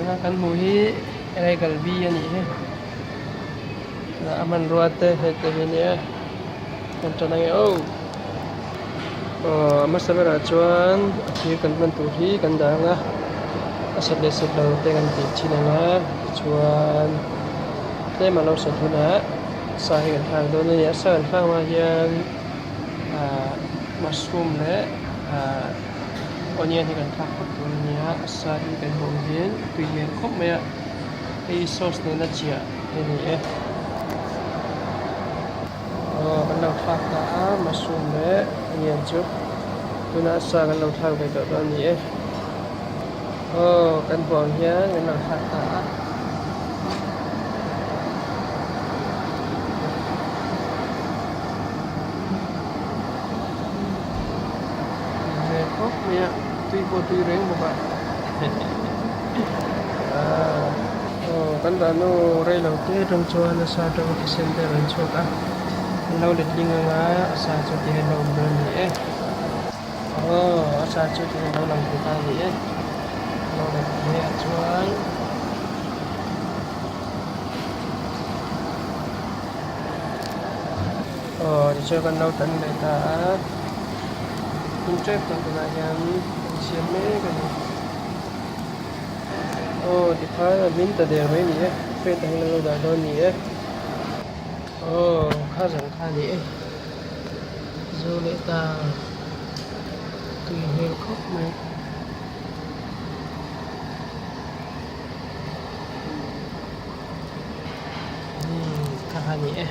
Tuna kan hmuh hi helai galbi a nih hi a hmanrua te hei te hi a nia kan tan ange aw aw a hmasa berah chuan a thir kan hman tur hi kan dah ang a a sat leh sat lo te kan tih thin ang a tichuan tlem a lo sat hunah sa hi kan thlak dawn a ni a sa kan thlak hma hian ahh mushroom leh ahh onion hi kan thlak phawt tur a ni a a sa hi kan hmuh hian tui hmel khawp mai a hei hi sauce nena chiah a ni e aw kan lo thlak ta a mushroom leh onion chu tunah sa kan lo thlak ve tawh dawn a ni e aw kan hmuh ang hian kan lo thlak ta a. Ve khawp mai a tui pawh tui reng bawk a aaa aw kan dah nu rei lo te atang chuan a sa atang thisen te a rawn chhuak a an lo letling ang a a sa chu ti hian a lo awm dawn a ni e aw a sa chu ti hian a lo lang thei ta a ni e a lo letling leh a chuan. Aw tichuan kan lo tan leh ta a in tep tawh tunah hian an siam mek a ni aw tikhan a hmin ta der mai a ni e plate ah hian an lo dah dawn a ni e aw kha zan kha a ni e zo leh ta tui hmel khawp mai. Kha kha a ni e.